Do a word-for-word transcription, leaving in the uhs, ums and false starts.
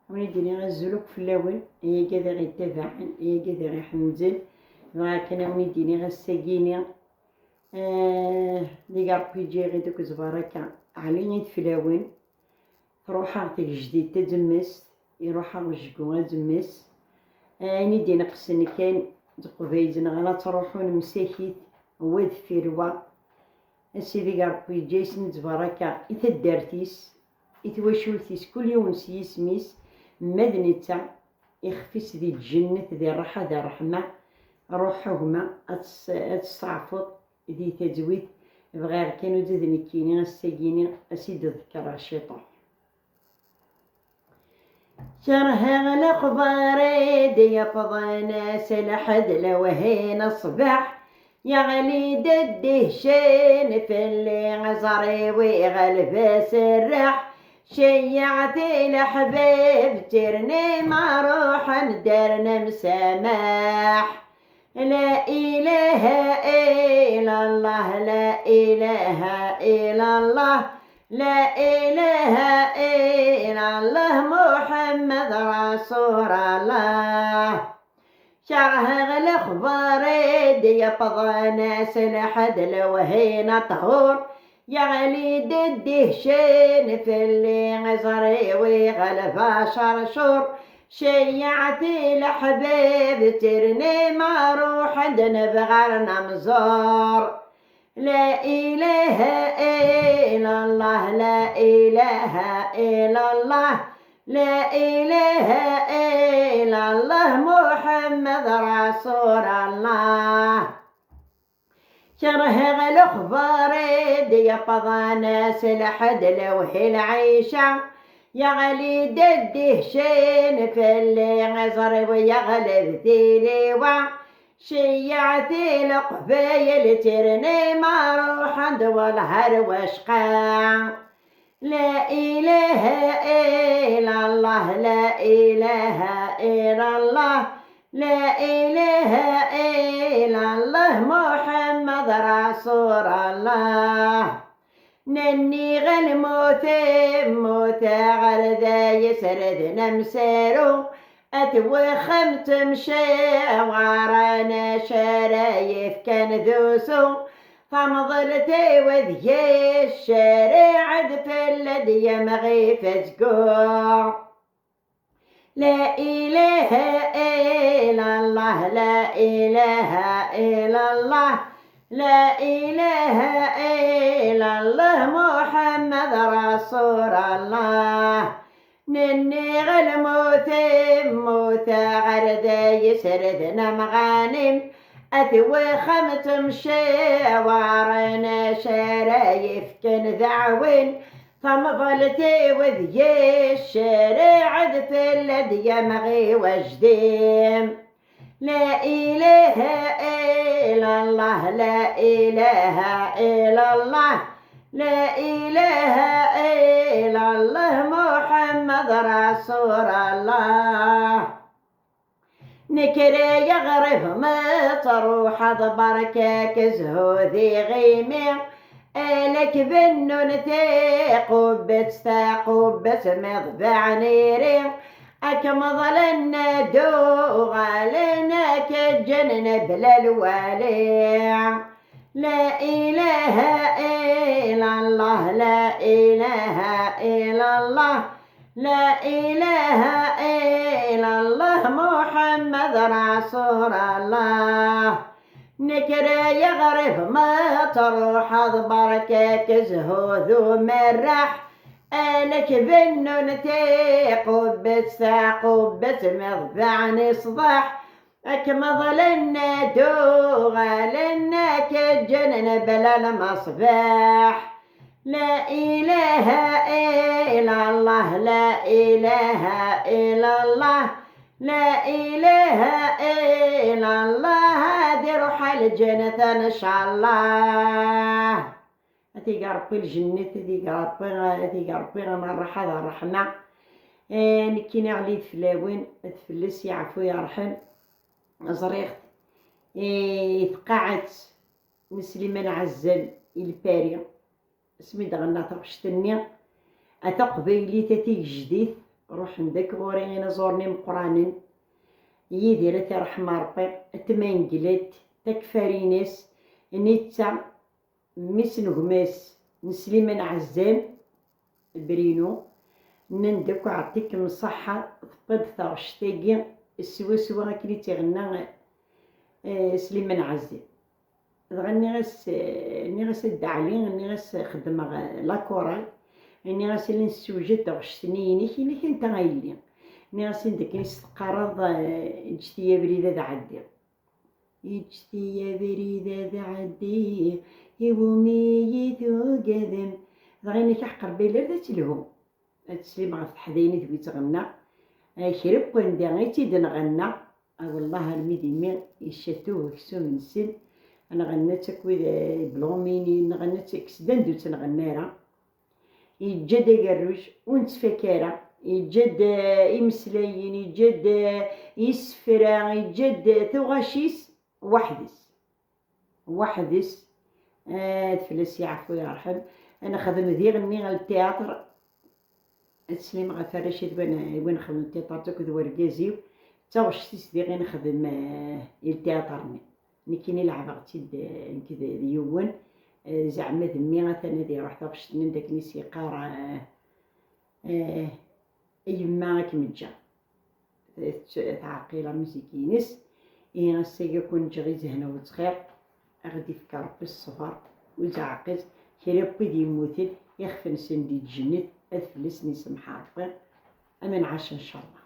Win i d-iniɣ azul akk fell-awen, ay agad i ɣ-yettabaɛen, ay agad i ɣ-iḥemmden. Dɣa kan a win i d-iniɣ ass-agi-ni, eh, deg Ṛebbi yeǧǧa-yaɣ-id akk zbaraka, ɛli i d fell-awen. Truḥ-aɣ tegejdit d azemmes, iruḥ-aɣ ujgu azemmes. Ayen i d-ineqsen kan d qbayel neɣ la ttruḥun msakit wa deffir wa. A Sidi Ṛebbi yeǧǧa-yasen zbaraka i taddart-is, i twacult-is, kul yiwen s yisem-is, ma d netta, ixef-is di lǧennet, di ṛṛaḥa, di ṛṛeḥma. Ruḥ a gma, ad tes-, ad testeɛfuḍ di tazwit. Bɣiɣ kan ur d nekkini ass-agi-ni, ad s-id-ḍekkreɣ ciṭuḥ. Kerheɣ lexbar i d-yewwḍen s lḥed lewhi n ṣṣbeḥ, yeɣli-d ddihcen fell-i, aẓar-iw iɣleb s rrḥ, ceyyeɛ-t i leḥbab, tirni ma ruḥen ddren msamaḥ. لا إله إلا الله، لا إله إلا الله، لا إله إلا الله، محمد رسول الله. Kerheɣ lexbar i d-yewwḍen s lḥed lewhi n ṭhur, yeɣli-d ddihcen fell-i, aẓar-iw iɣleb acercur, ceyyeɛ-t i leḥbab, tirni ma ruḥen-d nebɣa ad nemmẓur. لا إله إلا الله، لا إله إلا الله، لا إله إلا الله، محمد رسول الله. Kerheɣ lexbar i d-yewwḍen s lḥed lewhi lɛica, yeɣli-d ddihcen fell-i, aẓar-iw yeɣleb tiliwa, ceyyeɛ-t i leqbayel, tirni ma ruḥen-d wellah ar wacqa. لا إله إلا الله، لا إله إلا الله، لا إله إلا الله، محمد رسول الله. Nenniɣ lmut, lmut ɣer da yesreden amsaru, at wexxam ttemcawaren acu ara yefken d usu, tamḍelt-iw deg ccariɛa d fell-ad yamɣi fazgu. لا إله إلا الله، لا إله إلا الله، لا إله إلا الله، محمد رسول الله. Nenniɣ lmut, lmut ɣer da yesreden amɣanim, at wexxam ttemcawaren acu ara yefken d aɛwin, tamḍelt-iw deg ccariɛa d fell-ad yamɣi wajdim. لا إله إلا الله، لا إله إلا الله، لا إله إلا الله، محمد رسول الله. Nekk ra yeɣrib ma truḥeḍ, berka-k zhu d iɣimi, alak bennun tiqubet, taqubet mi ḍbiɛen iri, ad kem-ḍlen ad uɣalen ad k-ǧǧen bla lwali. لا إله إلا الله، لا إله إلا الله، لا إله إلا الله، محمد رسول الله. Nekk ra yeɣrib ma truḥeḍ, berka-k zhu d umerreḥ, alak bennun tiqubet, taqubet mi ḍbiɛen iṣḍaḥ, ad kem-ḍlen ad uɣalen ad k-ǧǧen bla lmeṣbaḥ. لا إله إلا الله، لا إله إلا الله، لا إله إلا الله، ad iruḥ ar lǧennet إن شاء الله. Ad t-ig Ṛebbi lǧennet, ad t-ig Ṛebbi, ad t-ig Ṛebbi am ṛṛaḥa d ṛṛeḥma. Eh, nekkini ɣli-d fell-awen, ad fell-as yeɛfu yerḥem. Ẓriɣ-t, eh, i tqaɛet n Sliman Ɛezzal i Lpari, asmi d-ɣenna taɣect-nni, a taqbaylit, a tigejdit, Ruḥen-d akk ɣur-i inaẓuren imeqqranen, Yidir, ad t-iṛḥem Ṛebbi, At Menglet, takfarin-is, netta, mmi-s n gma-s n Sliman Ɛezzam, Brino, nnan-d akk: "Ɛṭikem ṣṣeḥḥa, tewwiḍ-d taɣect-agi swaswa akken i tt-iɣenna, eh, Sliman Ɛezzam." Dɣa nniɣ-as, eh, nniɣ-as a Dda Ɛli, nniɣ-as xeddmeɣ, eh, la chorale, nniɣ-as la nessewjad taɣect-nni-inek, inek anta a yelli? Nniɣ-as anda akken i s-teqqareḍ, eh, ǧǧet-iyi abrid ad ɛeddiɣ. Ǧǧet-iyi abrid ad ɛeddiɣ, iwumi iyi-tugadem. Dɣa inek aḥeqq Rebbi, la d ad telhu. Ad teslim ɣef teḥdayin i tewwi tɣenna. Eh, kra n wanda i tt-id-nɣenna, ah, wellah armi d imi icatuh uksum-nsen, nɣenna-tt akked, eh, Blomini, nɣenna-tt akked Sdand ur tt-nɣenna ara. Yeǧǧa-d agerruj ur nettfak ara, yeǧǧa-d, eh, imeslayen, yeǧǧa-d, eh, isefra, yeǧǧa-d, eh, tuɣac-is weḥd-s. Weḥd-s, eh, ad fell-as yeɛfu yerḥem. Ad nexdem diɣenni ltiyaṭr. Ad teslim ɣef arrac-iw win, win xedmen tiṭart akked wergaz-iw. D taɣect-is diɣ i nexdem, eh, i ltiyaṭr-nni. Nekkini leɛbeɣ-tt-id, eh, nekk d, d yiwen. Eh, zeɛma d mmi atan ad iruḥ taɣect-nni d akken i s-yeqqar, eh, eh, yemma ad kem-ǧǧeɣ. Tɛeqqi la musique-ines. Ihi ass-agi ad ken-ǧǧeɣ i zehna u ttxir. Ad ɣ-d-ifk Rebbi ṣṣber u leɛqel. Kra n wid yemmuten, ixef-nsen di lǧennet, ad fell-asen isemmeḥ Rebbi. Ad nɛac ncallah.